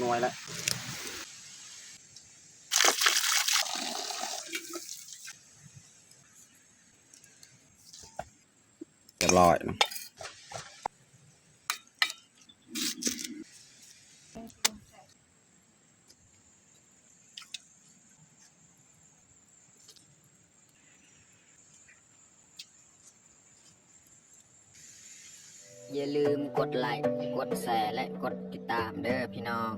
ໜ່ວຍແລ້ວ ຮຽບຮ້ອຍເນາະ. ຢ່າລືມກົດໄລກ໌ ກົດແຊ ແລະ ກົດຕິດຕາມເດີ້ພີ່ນ້ອງ.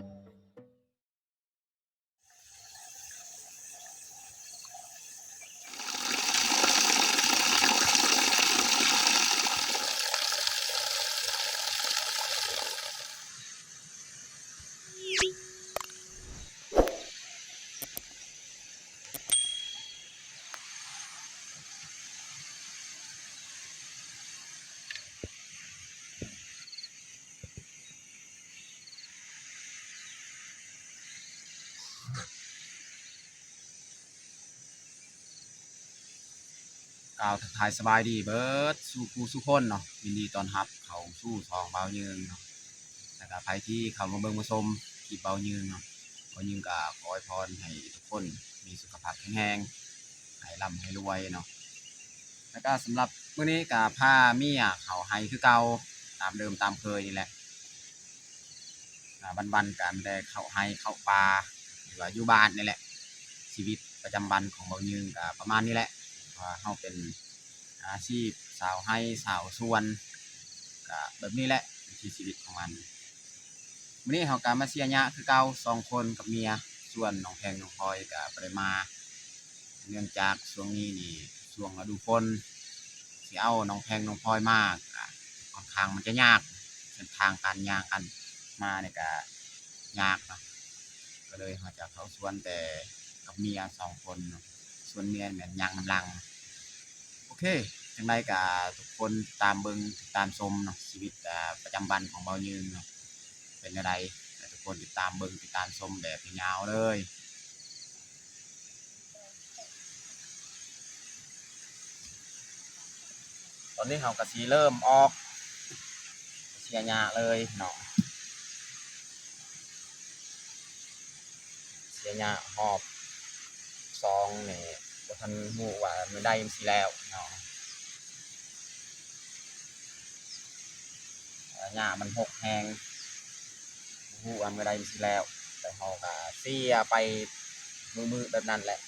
ກ່າວທັກທາຍສະບາຍດີເບິດສູ່ຜູ້ສູ່ຄົນເນາະ, ຍິນດີຕ້ອນຮັບເຂົ້າສູ່ຊ່ອງບ່າວຍືງເນາະ. ແລ້ວກະໃຜທີ່ເຂົ້າມາເບິ່ງມາຊົມຄລິບບ່າວຍືງເນາະ, ບ່າວຍືງກະຂໍອວຍພອນໃຫ້ທຸກຄົນມີສຸຂະພາບແຂງແຮງ, ໃຫ້ລ່ຳໃຫ້ລວຍເນາະ. ແລ້ວກະສຳລັບມື້ນີ້ກະພາເມຍເຂົ້າໄຮ່ຄືເກົ່າ ຕາມເດີມຕາມເຄີຍນີ້ແຫຼະ. ອ່າ ວັນໆ ກະມີແຕ່ເຂົ້າໄຮ່ເຂົ້າປ່າ ຫຼືວ່າຢູ່ບ້ານນີ້ແຫຼະ. ຊີວິດປະຈຳວັນຂອງບ່າວຍືງກະປະມານນີ້ແຫຼະ, ເພາະວ່າເຮົາເປັນອາຊີບຊາວໄຮ່ຊາວສວນ ກະແບບນີ້ແຫຼະ ວິຖີຊີວິດຂອງມັນ. ມື້ນີ້ເຮົາກະມາເສຍຫຍ້າຄືເກົ່າ ສອງຄົນກັບເມຍ, ສ່ວນນ້ອງແພງນ້ອງພອຍກະບໍ່ໄດ້ມາ ເນື່ອງຈາກຊ່ວງນີ້ນີ້ຊ່ວງລະດູຝົນ, ຊິເອົານ້ອງແພງນ້ອງພອຍມາກະຂ້ອນຂ້າງມັນຈະຍາກ, ເສັ້ນທາງການຍ່າງກັນມານີ້ກະຍາກເນາະ, ກໍເລີຍເຮົາຈະເຂົ້າສວນແຕ່ກັບເມຍສອງຄົນເນາະ, ສ່ວນເມຍແມ່ນຍ່າງນຳຫຼັງ. ໂອເຄ ຈັ່ງໃດກະທຸກຄົນຕິດຕາມເບິ່ງຕິດຕາມຊົມເນາະ, ຊີວິດ ອາ ປະຈຳວັນຂອງບ່າວຍືງເນາະ ເປັນແນວໃດ ໃຫ້ທຸກຄົນຕິດຕາມເບິ່ງຕິດຕາມຊົມແບບຍາວໆເລີຍ. ຕອນນີ້ເຮົາກະຊິເລີ່ມອອກເສຍຫຍ້າເລີຍເນາະ, ເສຍຫຍ້າຮອບສອງນີ້ບໍ່ທັນຮູ້ວ່າມື້ໃດມັນຊິແລ້ວເນາະ. ເອີ ຫຍ້າມັນຮົກແຮງ ບໍ່ຮູ້ວ່າມື້ໃດມັນຊິແລ້ວ, ແຕ່ເຮົາກະເສຍໄປມື້ໆແບບນັ້ນແຫຼະ.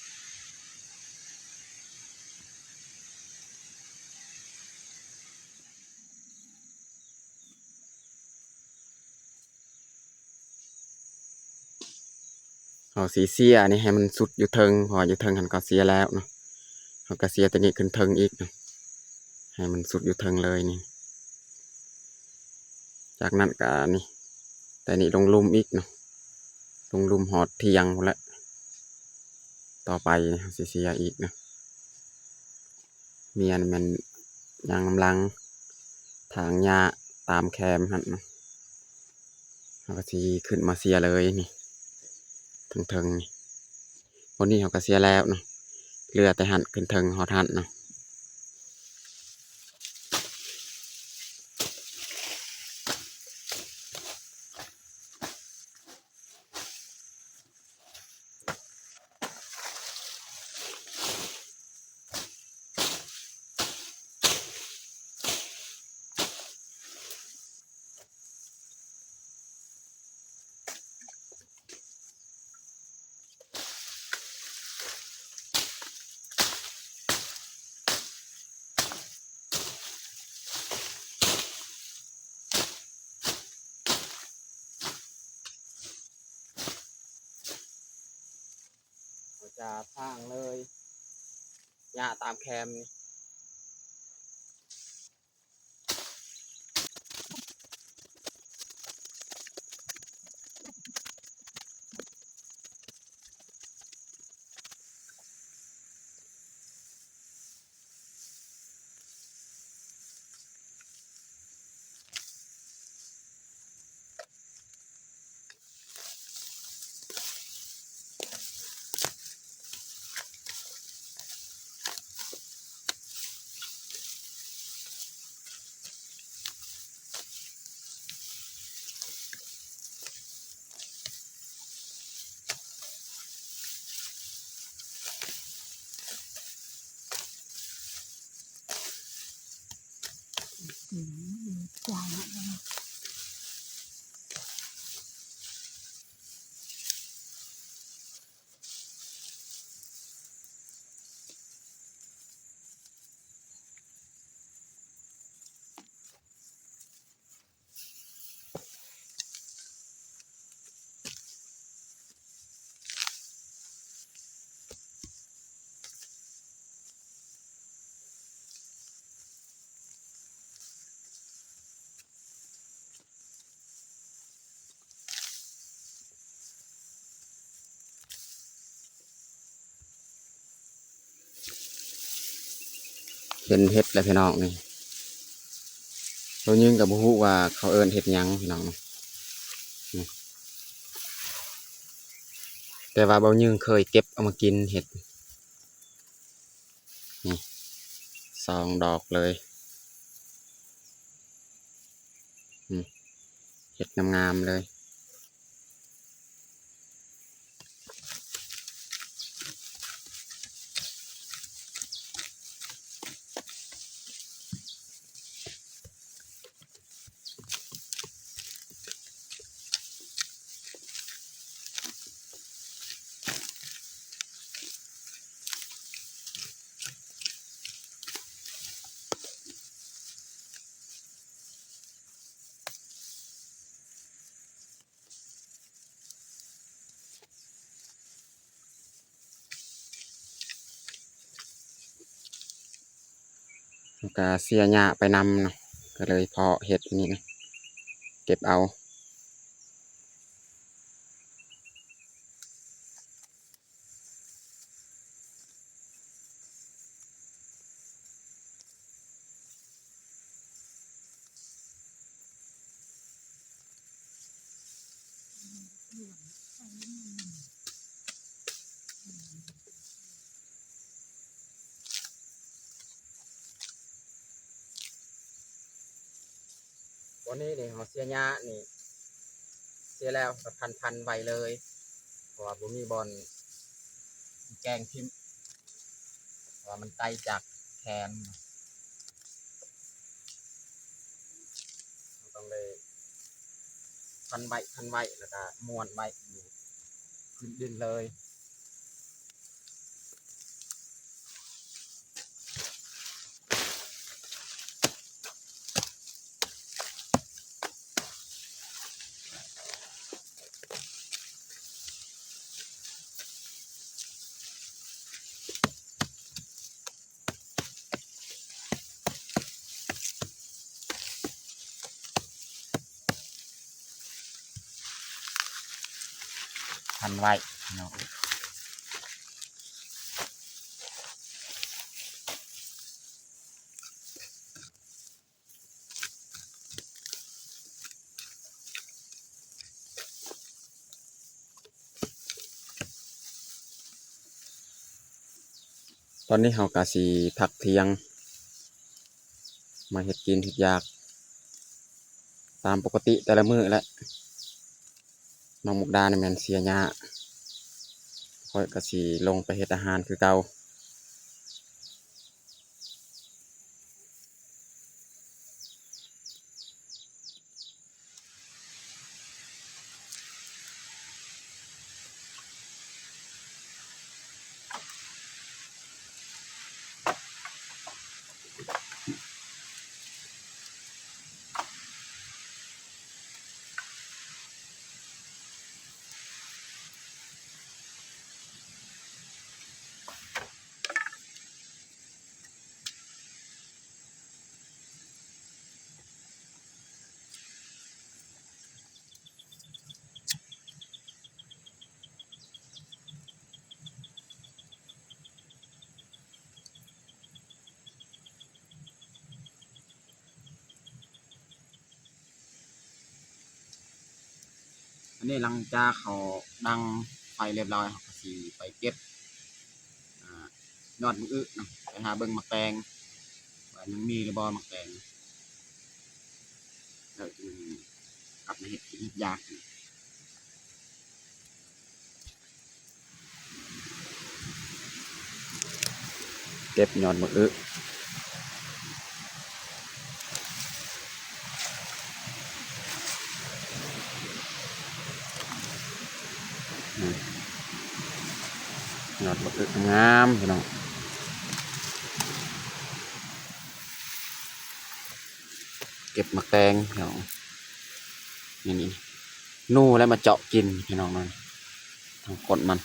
ເຮົາຊິເສຍນີ້ໃຫ້ມັນສຸດຢູ່ເທິງ ເພາະວ່າຢູ່ເທິງຫັ້ນກໍເສຍແລ້ວເນາະ, ເຮົາກໍເສຍແຕ່ນີ້ຂຶ້ນເທິງອີກເນາະ ໃຫ້ມັນສຸດຢູ່ເທິງເລີຍນີ້. ຈາກນັ້ນກໍນີ້ ແຕ່ນີ້ລົງລຸ່ມອີກເນາະ, ລົງລຸ່ມຮອດທ່ຽງພຸ້ນແຫຼະ. ຕໍ່ໄປເຮົາຊິເສຍອີກເນາະ, ເມຍນີ້ແມ່ນຍ່າງນຳຫຼັງ ຖາງຫຍ້າຕາມແຄມຫັ້ນເນາະ. ເຮົາກໍຊິຂຶ້ນມາເສຍເລີຍນີ້ ເທິງໆນີ້, ບ່ອນນີ້ເຮົາກໍເສຍແລ້ວເນາະ, ເຫຼືອແຕ່ຫັ້ນຂຶ້ນເທິງຮອດຫັ້ນເນາະ. ເຮົາຈະຖາງເລີຍ ຫຍ້າຕາມແຄມນີ້. ເ ອືມ ກວ້າງເນາະ. ເຫັນເຫັດແລ້ວພີ່ນ້ອງນີ້ ບ່າວຍືນກໍບໍ່ຮູ້ວ່າເຂົາເອີ້ນເຫັດຫຍັງພີ່ນ້ອງນີ້ ແຕ່ວ່າບ່າວຍືນເຄີຍເກັບເອົາມາກິນເຫັດ ນີ້ ສອງດອກເລີຍ ນີ້ ເຫັດງາມໆເລີຍ. ມັນກະເສຍຫຍ້າໄປນຳເນາະ ກະເລີຍເພາະເຫັດນີ້ນະ ເກັບເອົາ. ບ່ອນນີ້ນີ້ ເຮົາເສຍຫຍ້ານີ້ ເສຍແລ້ວກໍພັນໆໄວ້ເລີຍ ເພາະວ່າບໍ່ມີບ່ອນແກງຖິ້ມ ເພາະວ່າມັນໄກຈາກແຄມ ເຮົາຕ້ອງໄດ້ພັນໄວ້ ພັນໄວ້ ແລ້ວກໍມ້ວນໄວ້ຢູ່ພື້ນດິນເລີຍ. ພັນໄວ້ເນາະ. ຕອນນີ້ເຮົາກະຊິພັກທ່ຽງ ມາເຮັດກິນເຮັດຢາກຕາມປົກກະຕິແຕ່ລະມື້ແຫຼະ. ນ້ອງມຸກດານີ້ແມ່ນເສຍຫຍ້າ ຂ້ອຍກະຊິລົງໄປເຮັດອາຫານຄືເກົ່າ. ອັນນີ້ຫຼັງຈາກເຮົາດັງໄຟລຽບຮ້ອຍ ເຮົາກະຊິໄປເກັບ ອ່າ ຍອດໝາກອຶນະ ໄປຫາເບິ່ງໝາກແຕງ ວ່າຍັງມີຫຼືບໍ່ໝາກແຕງ ແລ້ວຈຶ່ງກັບມາເຮັດກິນເຮັດຢາກ. ເກັບຍອດໝາກອຶ. ງາມພີ່ນ້ອງ ເກັບໝາກແຕງພີ່ນ້ອງ ນີ້ໆ ໜູແລ້ວມາເຈາະກິນພີ່ນ້ອງ ທາງກົ້ນມັນ.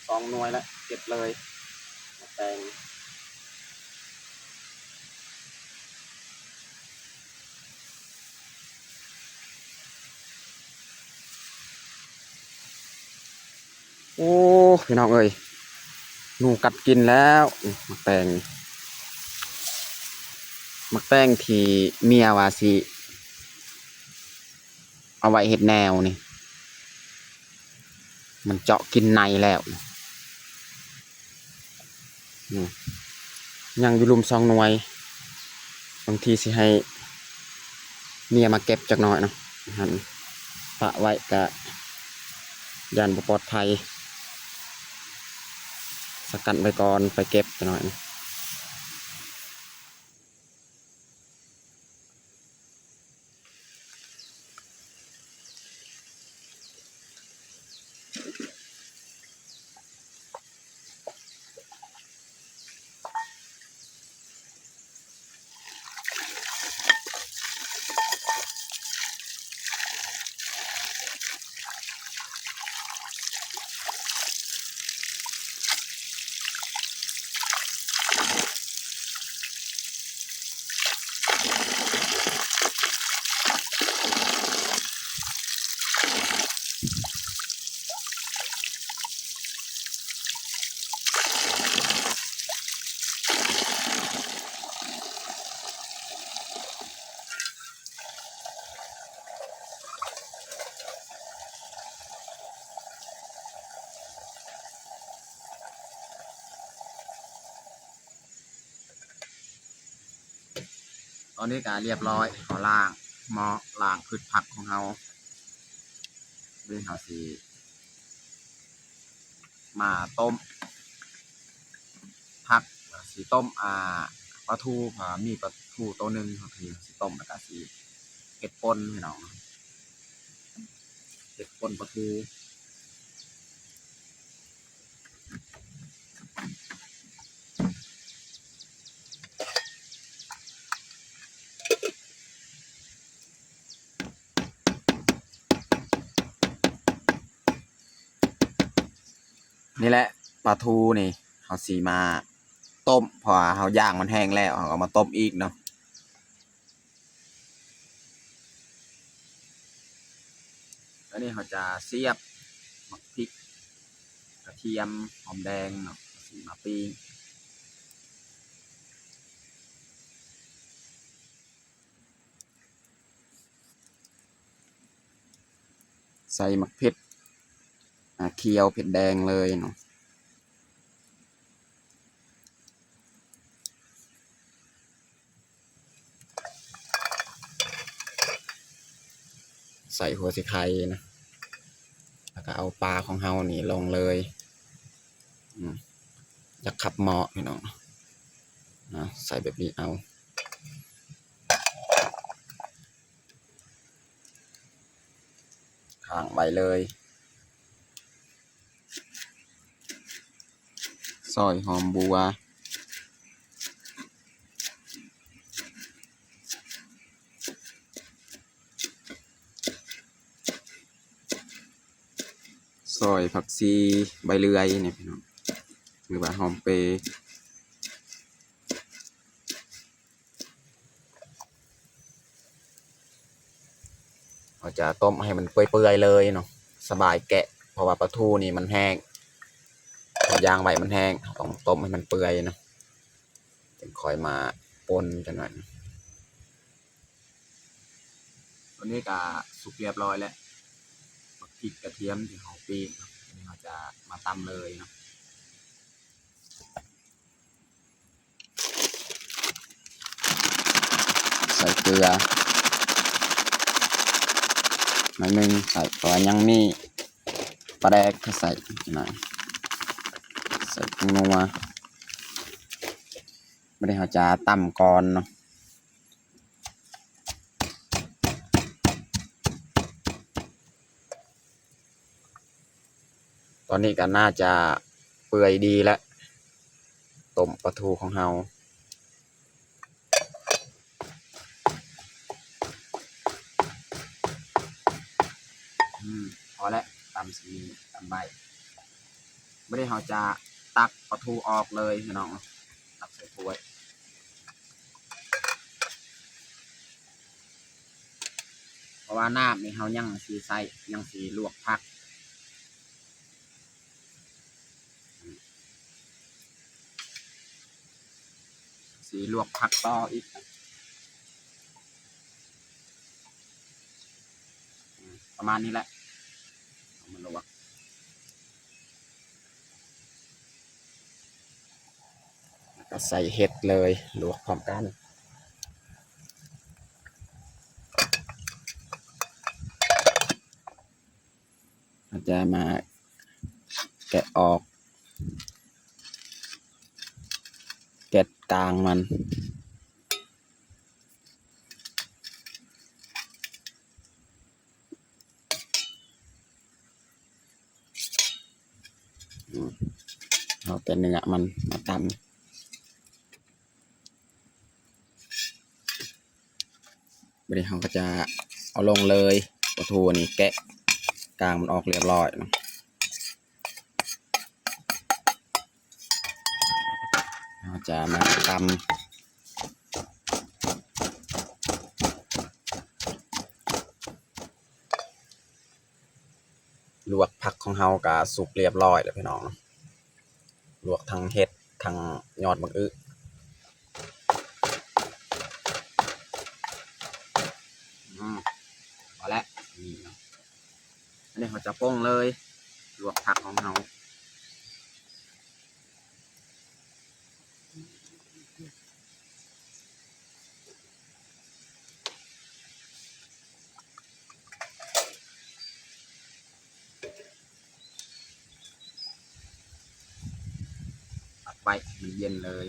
ສອງໜ່ວຍແລ້ວ ເກັບເລີຍ ໝາກແຕງ. ໂອ້ ພີ່ນ້ອງເອີຍ ໜູກັດກິນແລ້ວ ໝາກແຕງ ໝາກແຕງທີ່ເມຍວ່າຊິເອົາໄວ້ເຮັດແໜວນີ້ ມັນເຈາະກິນໃນແລ້ວ. ອືມ ຍັງຢູ່ລຸ່ມສອງໜ່ວຍ ບາງທີຊິໃຫ້ເມຍມາເກັບຈັກໜ້ອຍເນາະ ຫັ້ນ ປະໄວ້ກະຢ້ານບໍ່ປອດໄພ ສະກັດໄວ້ກ່ອນ ໄປເກັບຈັກໜ້ອຍ. ຕອນນີ້ກະລຽບຮ້ອຍ ເຮົາລ້າງໝໍ້ ລ້າງພືດຜັກຂອງເຮົາ ເຮົາຊິມາຕົ້ມຜັກ ຊິຕົ້ມ ອ່າ ປາທູ ເພາະວ່າມີປາທູໂຕໜຶ່ງ ເຮົາຊິຕົ້ມ ແລ້ວກະຊິເຮັດປົ່ນພີ່ນ້ອງ ເຮັດປົ່ນປາທູ. ນີ້ແຫຼະ ປາທູນີ້ ເຮົາຊິມາຕົ້ມ ເພາະວ່າເຮົາຍ່າງມັນແຫ້ງແລ້ວ ເຮົາກໍເອົາມາຕົ້ມອີກເນາະ. ອັນນີ້ເຮົາຈະສຽບໝາກພິກ ກະທຽມ ຫອມແດງເນາະ ຊິມາປີ້ງ. ໃສ່ໝາກເຜັດ ອ່າ ຂຽວ ເຜັດແດງເລີຍເນາະ. ໃສ່ຫົວສີໄຄນະ ແລ້ວກໍເອົາປາຂອງເຮົານີ້ລົງເລີຍ. ອືມ ຢາກຂັບເໝາະພີ່ນ້ອງ ນະ ໃສ່ແບບນີ້ເອົາ ຄ້າງໄວ້ເລີຍ. ຊອຍຫອມບົ່ວ ຊອຍຜັກຊີໃບເລື່ອຍນີ້ພີ່ນ້ອງ ຫຼືວ່າຫອມເປ. ເຮົາຈະຕົ້ມໃຫ້ມັນເປື່ອຍໆເລີຍເນາະ ສະບາຍແກະ ເພາະວ່າປາທູນີ້ມັນແຫ້ງ ເຮົາຍ່າງໄວ້ມັນແຫ້ງ ເຮົາຕ້ອງຕົ້ມໃຫ້ມັນເປື່ອຍເນາະ ຈຶ່ງຄ່ອຍມາປົ່ນຈັກໜ້ອຍ. ຕອນນີ້ກະສຸກລຽບຮ້ອຍແລ້ວ ໝາກພິກກະທຽມທີ່ເຮົາປີ້ງເນາະ ອັນນີ້ເຮົາຈະມາຕຳເລີຍເນາະ. ໃສ່ເກືອໜ້ອຍໜຶ່ງ ໃສ່ ເພາະວ່າຍັງມີ ປາແດກເຂົ້າໃສ່ໜ້ອຍ ໃສ່ຜົງນົວ. ບາດນີ້ເຮົາຈະຕຳກ່ອນເນາະ. ຕອນນີ້ກໍໜ້າຈະເປື່ອຍດີແລ້ວ ຕົ້ມປາທູຂອງເຮົາ. ອືມ ພໍແລ້ວ ຕຳສ່ຳນີ້ ຕຳໄວ້. ບາດນີ້ເຮົາຈະຕັກປາທູອອກເລີຍພີ່ນ້ອງ ຕັກໃສ່ຖ້ວຍ. ເພາະວ່ານ້ຳນີ້ເຮົາຍັງຊິໃຊ້ ຍັງຊິລວກຜັກ ຊິລວກຜັກຕໍ່ອີກ ປະມານນີ້ແຫຼະ ເອົາມາລວກ. ແລ້ວກໍໃສ່ເຫັດເລີຍ ລວກພ້ອມກັນ. ເຮົາຈະມາແກະອອກ ແກະກາງມັນ. ອືມ ເອົາແຕ່ເນື້ອມັນມາຕຳ. ບາດນີ້ເຮົາກໍຈະເອົາລົງເລີຍ ປາທູນີ້ແກະກາງມັນອອກຮຽບຮ້ອຍເນາະ. ເຮົາຈະມາຕຳ. ລວກຜັກຂອງເຮົາກະສຸກຮຽບຮ້ອຍແລ້ວພີ່ນ້ອງເນາະ ລວກທັງເຫັດ ທັງຍອດບັກອຶ. ອືມ ພໍແລ້ວ ນີ້ເນາະ. ອັນນີ້ເຮົາຈະປົງເລີຍ ລວກຜັກຂອງເຮົາ. ຕັກໄວ້ໃຫ້ມັນເຢັນເລີຍ.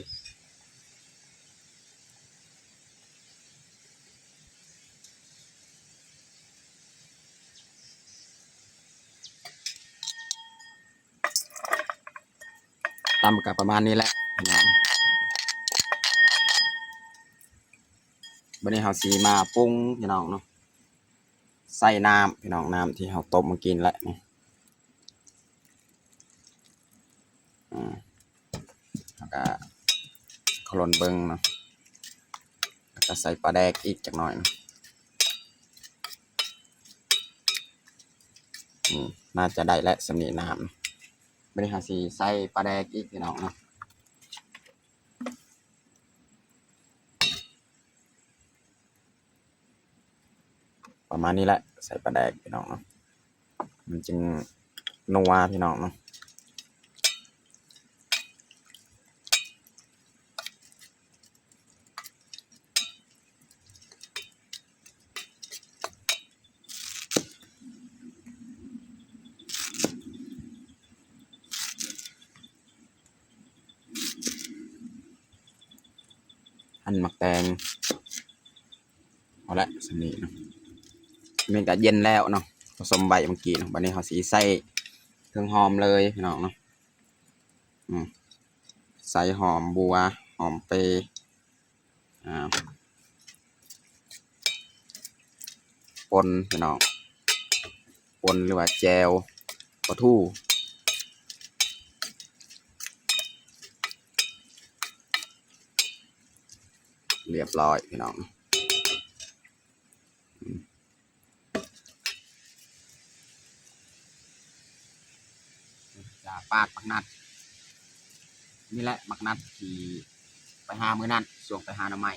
ຕຳກໍປະມານນີ້ແຫຼະພີ່ນ້ອງ. ບາດນີ້ເຮົາຊິມາປຸງພີ່ນ້ອງເນາະ ໃສ່ນ້ຳພີ່ນ້ອງ ນ້ຳທີ່ເຮົາຕົ້ມມາກິນແຫຼະນີ້ ອືມ ແລ້ວກໍຄົນເບິ່ງເນາະ ແລ້ວກໍໃສ່ປາແດກອີກຈັກໜ້ອຍເນາະ. ອືມ ໜ້າຈະໄດ້ແຫຼະສ່ຳນີ້ນ້ຳ. ບາດນີ້ເຮົາຊິໃສ່ປາແດກອີກພີ່ນ້ອງເນາະ ປະມານນີ້ແຫຼະ ໃສ່ປາແດກພີ່ນ້ອງເນາະ ມັນຈຶ່ງນົວພີ່ນ້ອງເນາະ. ອັນໝາກແຕງ ເອົາລະ ສ່ຳນີ້ເນາະ ແມ່ນກະເຢັນແລ້ວເນາະ ປະສົມໄວ້ເມື່ອກີ້ເນາະ. ບາດນີ້ເຮົາຊິໃສ່ເຄື່ອງຫອມເລີຍພີ່ນ້ອງເນາະ ອືມ ໃສ່ຫອມບົ່ວ ຫອມເປ ອ່າ ປົ່ນພີ່ນ້ອງ ປົ່ນ ຫຼືວ່າແຈ່ວປາທູ ຮຽບຮ້ອຍພີ່ນ້ອງ. ຈະປາດໝາກນັດ ນີ້ແຫຼະ ໝາກນັດທີ່ໄປຫາມື້ນັ້ນ ຊ່ວງໄປຫາໜໍ່ໄມ້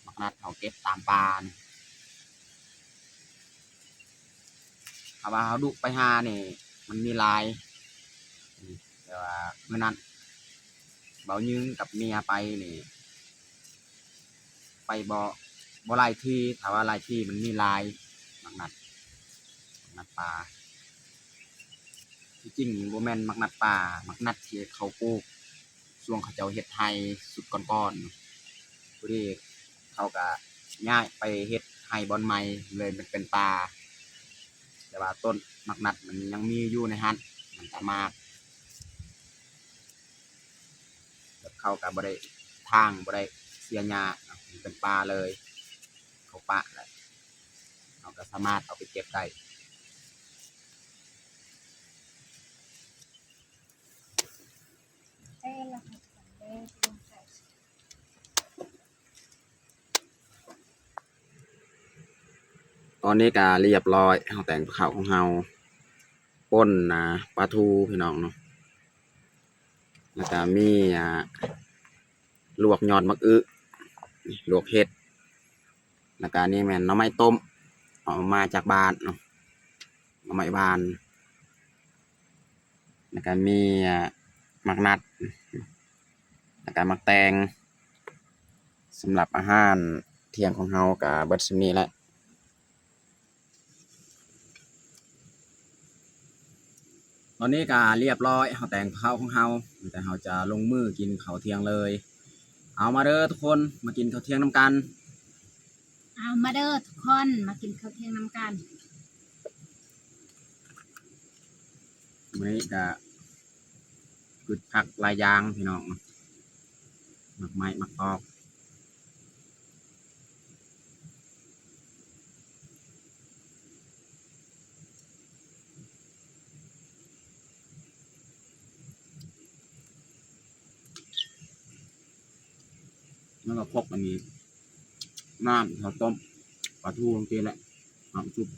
ໝາກນັດເຮົາເກັບຕາມປ່ານີ້ ຖ້າວ່າເຮົາດຸໄປຫານີ້ ມັນມີຫຼາຍ ແຕ່ວ່າມື້ນັ້ນເບົາຍືນກັບເມຍໄປນີ້ ໄປບໍ່ ບໍ່ຫຼາຍທີ່ ຖ້າວ່າຫຼາຍທີ່ມັນມີຫຼາຍ ໝາກນັດ ໝາກນັດປ່າ. ທີ່ຈິງບໍ່ແມ່ນໝາກນັດປ່າ, ໝາກນັດທີ່ເຂົາປູກຊ່ວງເຂົາເຈົ້າເຮັດໄຮ່ຊຸດກ່ອນໆ ພໍດີເຂົາກະຍ້າຍໄປເຮັດໄຮ່ບ່ອນໃໝ່ ເລີຍມັນເປັນປ່າ. ແຕ່ວ່າຕົ້ນໝາກນັດມັນຍັງມີຢູ່ໃນຫັ້ນ, ມັນກະໝາກ ແບບເຂົາກະບໍ່ໄດ້ຖາງ ບໍ່ໄດ້ເສຍຫຍ້າເນາະ, ມັນເປັນປ່າເລີຍ, ເຂົາປະແລ້ວ ເຮົາກະສາມາດເອົາໄປເກັບໄດ້. ຕອນນີ້ກະລຽບຮ້ອຍ, ເຮົາແຕ່ງເຂົ້າຂອງເຮົາ ປົ່ນ ອ່າ ປາທູພີ່ນ້ອງເນາະ, ແລ້ວກະມີ ອ່າ ລວກຍອດໝາກອຶ, ລວກເຫັດ, ແລ້ວກະນີ້ແມ່ນໜໍ່ໄມ້ຕົ້ມ ເອົາມາຈາກບ້ານເນາະ, ໜໍ່ໄມ້ຫວານ, ແລ້ວກະມີ ອ່າ ໝາກນັດ ແລ້ວກະໝາກແຕງ. ສຳລັບອາຫານທ່ຽງຂອງເຮົາກະເບິດສ່ຳນີ້ແຫຼະ. ຕອນນີ້ກະລຽບຮ້ອຍ, ເຮົາແຕ່ງເຂົ້າຂອງເຮົາ, ແຕ່ເຮົາຈະລົງມືກິນເຂົ້າທ່ຽງເລີຍ. ເອົາ ມາເດີທຸກຄົນ, ມາກິນເຂົ້າທ່ຽງນຳກັນ. ເອົາ ມາເດີທຸກຄົນ, ມາກິນເຂົ້າທ່ຽງນຳກັນ. ມື້ນີ້ກະ ປຶດຜັກຫຼາຍຢ່າງພີ່ນ້ອງ, ໝາກໄມ້ ໝາກຕອກ. ແລ້ວກໍຄົກອັນນີ້ ນ້ຳເຂົ້າຕົ້ມປາທູຈັ່ງຊີ້ແຫຼະ ນ້ຳຊຸບ.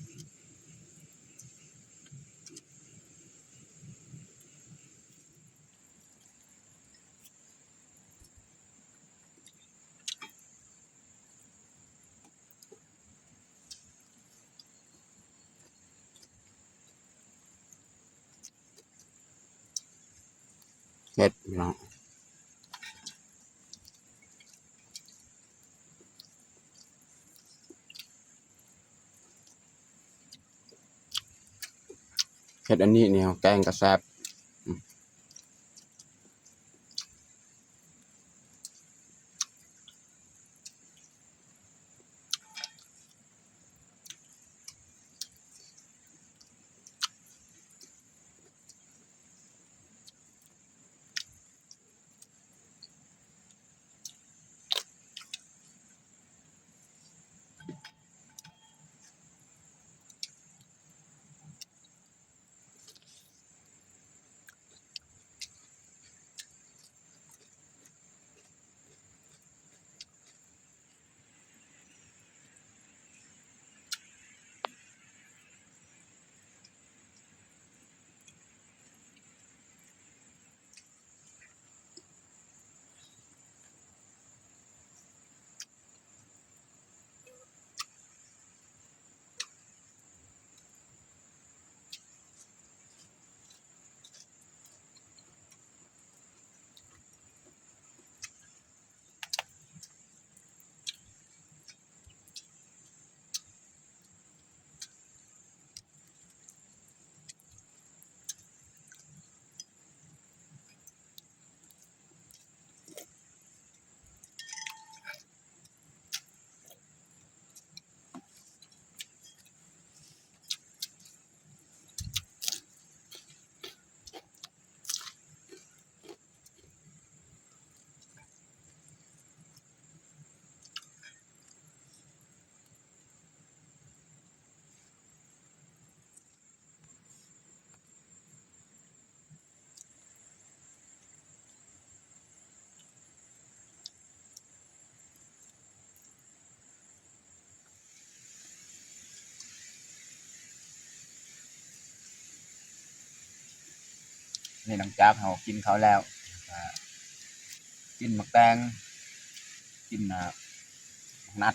ເຜັດພີ່ນ້ອງ, ເຜັດອັນນີ້ແນວແກງກໍແຊບ. ນີ້ຫຼັງຈາກເຮົາກິນເຂົ້າແລ້ວ ກະກິນໝາກແຕງ ກິນ ອ່າ ໝາກນັດ